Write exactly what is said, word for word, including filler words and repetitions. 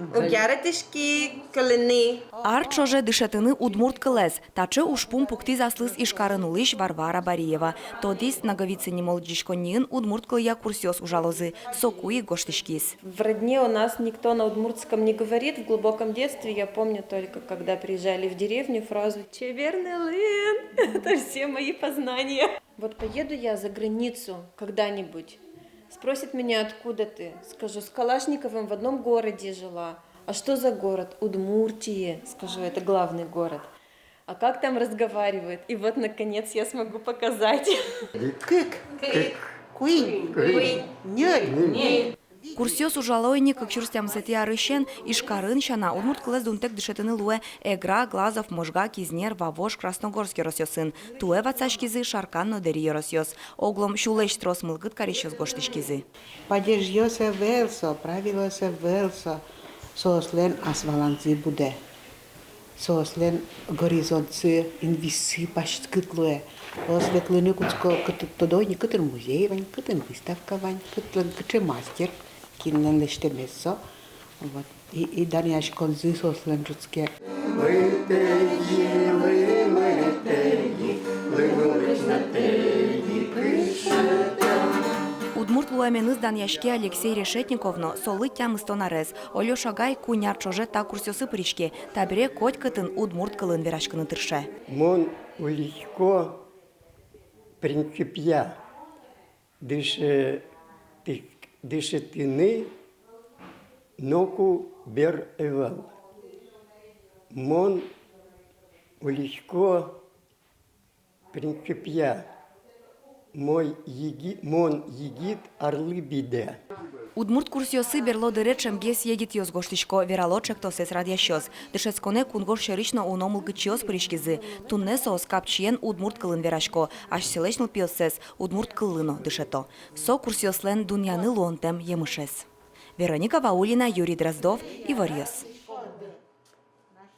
Уг яратӥськы кылыны. Ар ӵоже дышетыны удмурт кылэз. Таӵе ужпум пуктӥз аслыз Ижкарын улӥсь Варвара Бариева. Тодӥз, Наговицын нимо лыдӟиськонниын удмурт кылъя курсъёс ужалозы. Соку ик гожтӥськиз. В родне у нас никто на удмуртском не говорит. В глубоком детстве я помню только, когда приезжали в деревню, фразу «Чебер нылын». Это все мои познания. Вот поеду я за границу когда-нибудь. Спросят меня: «Откуда ты?» Скажу: «С Калашниковым в одном городе жила». «А что за город?» «Удмуртии». Скажу: «Это главный город». «А как там разговаривают?» И вот, наконец, я смогу показать. Кык. Кык. Куинь. Куинь. Ньыль. Ньыль. Курсъёс ужало ини кык сюрс тямысэтӥ арысен. Ижкарын сяна, удмурт кылэз дунтэк дышетыны луэ Эгра, Глазов, Можга, Кизнер, Вавож, Красногорск ёросъёсын. Туэ ватсаськизы Шаркан но Дэри ёросъёс. Оглом сюлэсь трос мылкыд карисьёс гожтӥськизы. Падежъёс ӧвӧл со, правилоос ӧвӧл со, соослэн ас валанзы будэ. Соослэн горизонтсы, инвиссы паськыт луэ. Соос ветлыны кутско, кыт-, тодо ини, кытын музей вань, кытын выставка вань, кытлэн кыӵе мастер, кинлэн лэсьтэмез со. Вот. И, и данъяськонзы соослэн ӝутске. Удмурт луэменыз данъяське Алексей Решетников но. Солы тямыстон арес. Олёш агай куинь ар ӵоже та курсъёсы пыриське. Табере котькытын удмурт кылын вераськыны тырше. Мон улӥсько принципъя: дышетӥ-, дышетыны ноку бер ӧвӧл. Мон улӥсько принципъя: мой еги-, мон егит, арлы быдэ. Удмурт курсъёсы берло дыре ӵемгес егитъёс гожтӥсько, верало ӵектосэз радъясьёс. Дышетсконэ кунгож сьӧрысь но уно мылкыдчиос пыриськизы. Туннэ соос капчиен удмурт кылын верасько, асьсэлэсь нылпиоссэс удмурт кыллы но дышето. Со курсъёслэн дунъяны луонтэм емышез. Вероника Ваулина, Юрий Дроздов, «Иворъёс».